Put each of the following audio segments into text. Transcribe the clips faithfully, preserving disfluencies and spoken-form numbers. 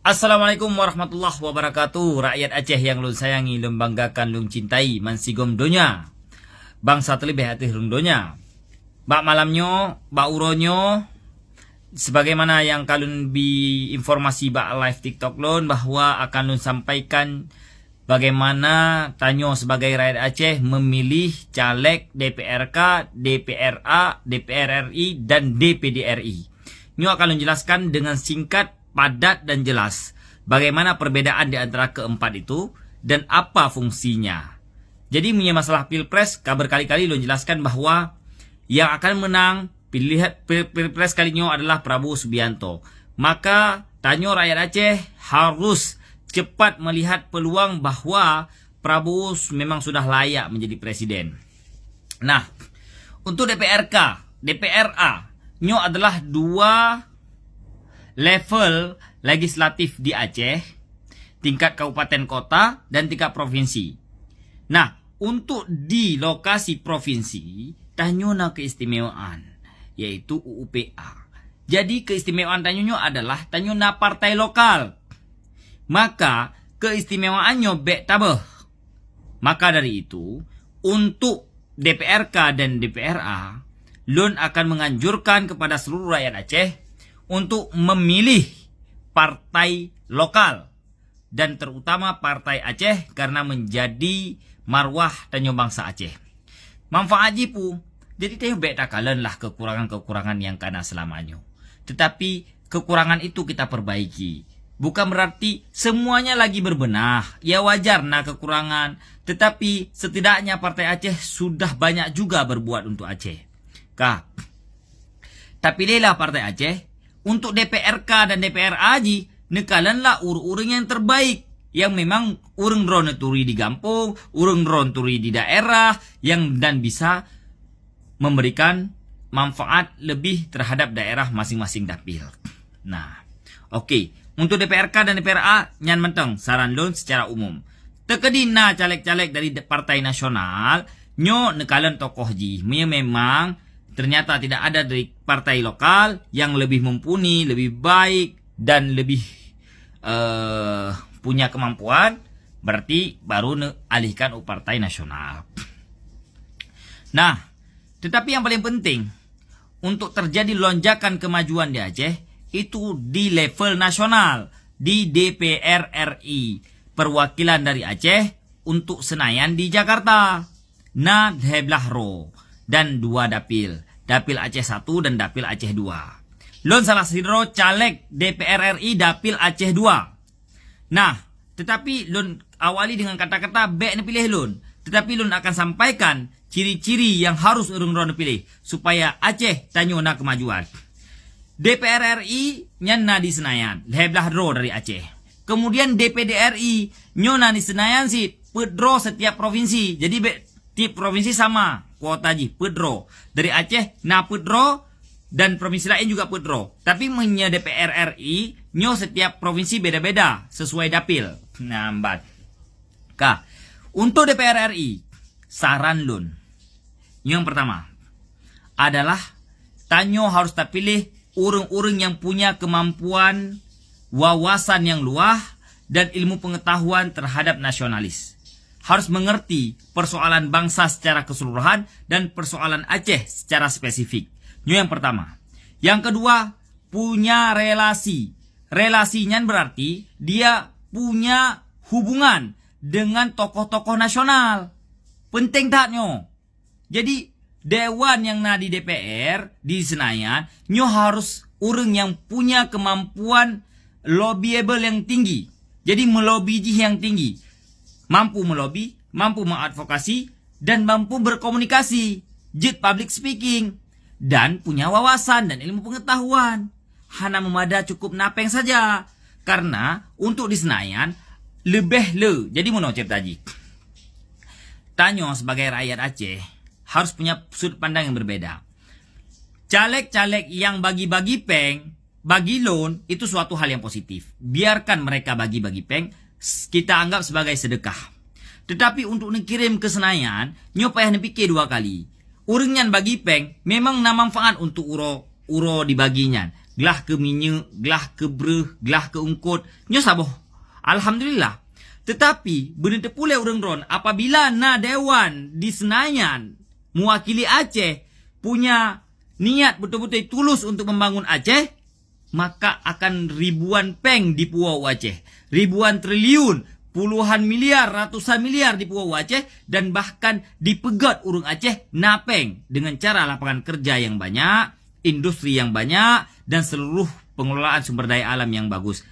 Assalamualaikum warahmatullahi wabarakatuh. Rakyat Aceh nyang lôn sayangi, lôn banggakan, lôn cintai, bansigom donya. Bansa teuleubeh ateueh rhueng donya. Bak malam nyoe, bak uroe nyoe, sebagaimana nyang ka lôn bi informasi bak live TikTok lôn, bahwa akan lôn sampaikan bagaimana tanyoe sebagai rakyat Aceh memilih caleg D P R K, D P R A, D P R R I, dan D P D R I. Nyoe akan lôn jelaskan dengan singkat, padat, dan jelas bagaimana perbedaan di antara keempat itu dan apa fungsinya. Jadi, meunyoe masalah pilpres, ka berkali-kali lôn jelaskan bahwa yang akan menang pilihan pil-, pilpres kali nyoe adalah Prabowo Subianto. Maka, tanyoe rakyat Aceh harus cepat melihat peluang bahwa Prabowo memang sudah layak menjadi presiden. Nah, untuk D P R K, D P R A, nyoe adalah dua level legislatif di Aceh, tingkat kabupaten kota dan tingkat provinsi. Nah, untuk di lokasi provinsi, tanyoe na keistimewaan, yaitu U U P A. Jadi, keistimewaan tanyoe nyoe adalah tanyoe na partai lokal. Maka, keistimewaan nyoe bèk tabeuh. Maka dari itu, untuk D P R K dan D P R A, lôn akan menganjurkan kepada seluruh rakyat Aceh untuk memilih partai lokal dan terutama Partai Aceh karena menjadi marwah tanyoe bansa Aceh. Manfaat jih peue? Jadi tanyoe bèk takalon lah kekurangan-kekurangan nyang ka na selama nyoe. Tetapi kekurangan itu kita perbaiki. Bukan berarti semuanya lagi berbenah. Ya, wajar na kekurangan, tetapi setidaknya Partai Aceh sudah banyak juga berbuat untuk Aceh. Ka. Tapiléh lah Partai Aceh, untuk D P R K dan D P R A jih, neukalon lah ureuëng-ureuëng nyang terbaik, nyang memang ureuëng droe neuturi di gampông, ureuëng droe neuturi di daerah, nyang dan bisa memberikan manfaat lebih terhadap daerah masing-masing dapil. Nah, oke. Untuk D P R K dan D P R A, nyan mantong saran lôn secara umum. Teukeudi na caleg-caleg dari de-, partai nasional, nyoe neukalon tokoh jih. Meunyoe memang ternyata tidak ada dari partai lokal yang lebih mumpuni, lebih baik, dan lebih, eh, punya kemampuan, berarti baru neualihkan u partai nasional. Nah, tetapi yang paling penting, untuk terjadi lonjakan kemajuan di Aceh, itu di level nasional, di D P R R I, perwakilan dari Aceh untuk Senayan di Jakarta. Na lhèe blah droe dan dua dapil, Dapil Aceh satu dan Dapil Aceh dua. Lôn salah sidroe caleg D P R R I Dapil Aceh dua. Nah, tetapi lôn awali dengan kata-kata bèk neupiléh lôn, tetapi lôn akan sampaikan ciri-ciri nyang harus ureuëng droe neupiléh supaya Aceh tanyoe na kemajuan. D P R R I nyan na di Senayan, lhèe blah droe dari Aceh. Kemudian D P D R I nyoe na di Senayan cit, peuet droe setiap provinsi. Jadi bèk tiep provinsi sama kuota jih, peuet droe. Dari Aceh na peuet droe, dan provinsi laén juga peuet droe. Tapi meunyoe D P R R I, nyoe setiap provinsi beda-beda sesuai dapil. Nah, mbat. Ka. Untuk D P R R I, saran lôn. Nyang pertama adalah tanyoe harus tapiléh ureuëng-ureuëng nyang punya kemampuan, wawasan nyang luwah, dan ilmu pengetahuan terhadap nasionalis. Harus mengerti persoalan bangsa secara keseluruhan dan persoalan Aceh secara spesifik. Nyoe nyang pertama. Yang kedua, punya relasi. Relasi nyan berarti dia punya hubungan dengan tokoh-tokoh nasional. Penting that nyoe. Jadi, dewan nyang na di D P R di Senayan nyoe harus ureuëng nyang punya kemampuan lobbyable yang tinggi. Jadi, melobi jih nyang tinggi. Mampu melobi, mampu mengadvokasi, dan mampu berkomunikasi, jeuet public speaking, dan punya wawasan dan ilmu pengetahuan. Hana meumada cukup na péng saja, karena untuk di Senayan leubeh le. Jadi meunoe ceurita jih. Tanyoe sebagai rakyat Aceh harus punya sudut pandang yang berbeda. Caleg-caleg yang bagi-bagi péng, bagi lôn, itu suatu hal yang positif. Biarkan mereka bagi-bagi péng, s-, kita anggap sebagai sedekah. Tetapi untuk neukirim ke Senayan, nyoe payah neupike dua kali. Ureuëng nyan bagi péng memang na manfaat untuk uroe, uroe dibagi nyan. glah keu minyeuk, glah keu breuh, glah keu eungkot. Nyoe saboh. Alhamdulillah. Teutapi, beuneuteupeue lé ureuëng droen, apabila na dewan di Senayan mewakili Aceh, punya niat beutôi-beutôi tulus untuk membangun Aceh, maka akan ribuan péng dipuwoe u Aceh. Ribuan triliun, puluhan miliar, ratusan miliar dipuwoe u Aceh, dan bahkan dipeugét ureuëng Aceh na péng dengan cara lapangan kerja yang banyak, industri yang banyak, dan seluruh pengelolaan sumber daya alam yang bagus.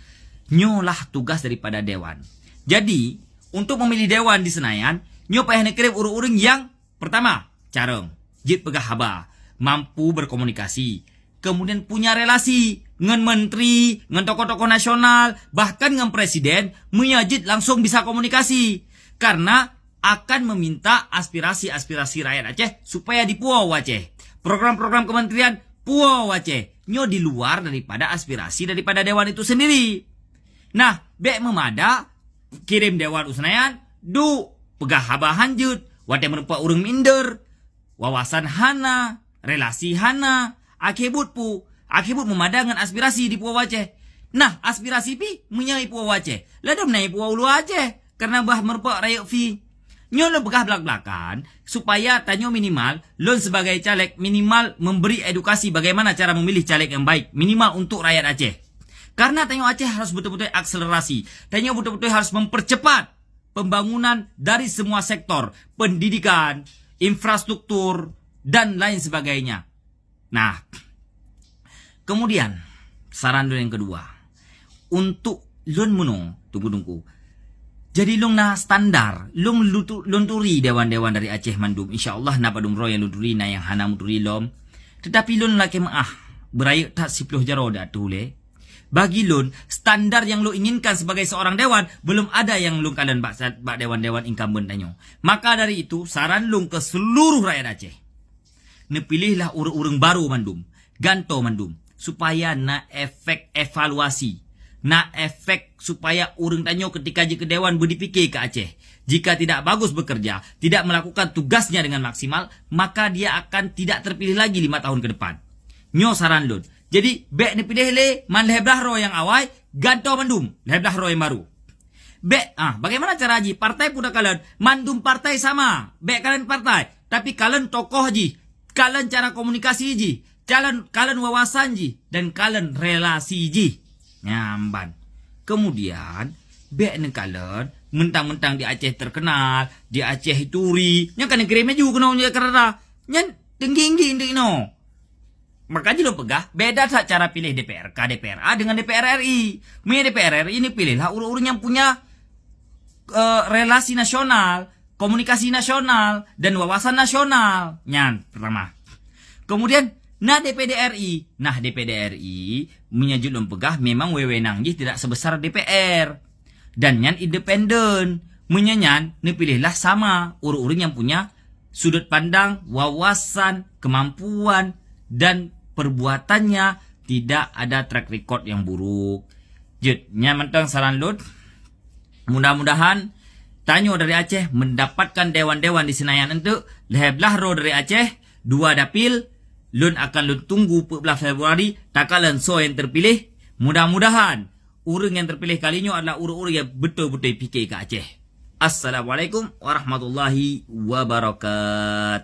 Nyoe lah tugas daripada dewan. Jadi, untuk memilih dewan di Senayan, nyoe payah neukirém ureuëng-ureuëng yang pertama, carông, jeuet peugah haba, mampu berkomunikasi, kemudian punya relasi ngon menteri, ngon tokoh-tokoh nasional, bahkan ngon presiden, meunyoe jeuet langsung bisa komunikasi. Karena akan meminta aspirasi-aspirasi rakyat Aceh supaya dipuwoe u Aceh. Program-program kementerian puwoe u Aceh. Nyoe di luar daripada aspirasi daripada dewan itu sendiri. Nah, bék meumada kirém dewan u Senayan, duek peugah haba hanjeuet, watée meurumpok ureuëng minder, wawasan hana, relasi hana, akhé buet pu, akhé buet meumada ngon aspirasi dipuwoe u Aceh. Nah, aspirasi pih meunyoe ipuwoe u Aceh, ladom na ipuwoe u luwa Aceh, karena bah meurumpok rayeuk pih. Nyoe lôn peugah blak-blakan, supaya tanyoe minimal, lôn sebagai caleg minimal memberi edukasi bagaimana cara memilih caleg yang baik, minimal untuk rakyat Aceh. Karena tanyoe Aceh harus betul-betul akselerasi. Tanyoe betul-betul harus mempercepat pembangunan dari semua sektor, pendidikan, infrastruktur, dan lain sebagainya. Nah, kemudian saran lôn yang kedua, untuk lôn meunoe, tunggu-tunggu. Jadi lôn na standar, lôn lutu-, lôn turi dewan-dewan dari Aceh mandum. Insya Allah na padum droe nyang lôn turi, na nyang hana meuturi lom. Tetapi lôn lakée meuáh, beurayeuk that siploh jaroe di ateueh ulée. Bagi lôn, standar yang lôn inginkan sebagai seorang dewan belum ada yang lôn kalon bak, bak dewan-dewan incumbent tanyoe. Maka dari itu, saran lôn ke seluruh rakyat Aceh, neupilihlah ureuëng-ureuëng barô mandum, gantoe mandum, supaya na efek evaluasi, na efek supaya ureuëng tanyoe ketika jeuet keu dewan beudipike keu Aceh. Jika tidak bagus bekerja, tidak melakukan tugasnya dengan maksimal, maka dia akan tidak terpilih lagi lima tahun ke depan. Nyoe saran lôn. Jadi, bék neupiléh lé man lhée blaih droe nyang awai, gantoe mandum lhée blaih droe nyang barô. Bék, ah, bagaimana cara jih? Partai pun takalon, mandum partai sama. Bék kalon partai, tapi kalon tokoh jih, kalon cara komunikasi jih, calon, kalon wawasan jih, dan kalon relasi jih. Nyan ban. Kemudian, bék neukalon mentang-mentang di Aceh terkenal, di Aceh turi, nyan ka neukirém laju keunoe Jakarta. Nyan tinggi-tinggi intu inoe. Maka jih lôn peugah, beda that cara piléh D P R K, D P R A dengan D P R R I. Meunyoe D P R R I neupiléh lah ureuëng-ureuëng nyang punya, eh, relasi nasional, komunikasi nasional, dan wawasan nasional. Nyan pertama. Kemudian, na D P D R I. Nah, D P D R I, meunyoe jeuet lôn peugah, memang wewenang jih tidak sebesar D P R. Dan nyan independen. Meunyoe nyan, neupiléh lah sama ureuëng-ureuëng nyang punya sudut pandang, wawasan, kemampuan, dan perbuatannya tidak ada track record yang buruk. Jeuet, nyan mantong saran lôn. Mudah-mudahan tanyoe dari Aceh mendapatkan dewan-dewan di Senayan enteuk, lhée blaih droe dari Aceh, dua dapil, lôn akan lôn tunggu peuet blaih Februari, takalon soe nyang terpilih. Mudah-mudahan ureuëng nyang terpilih kali nyoe adalah ureuëng-ureuëng nyang beutôi-beutôi pike keu Aceh. Assalamualaikum warahmatullahi wabarakatuh.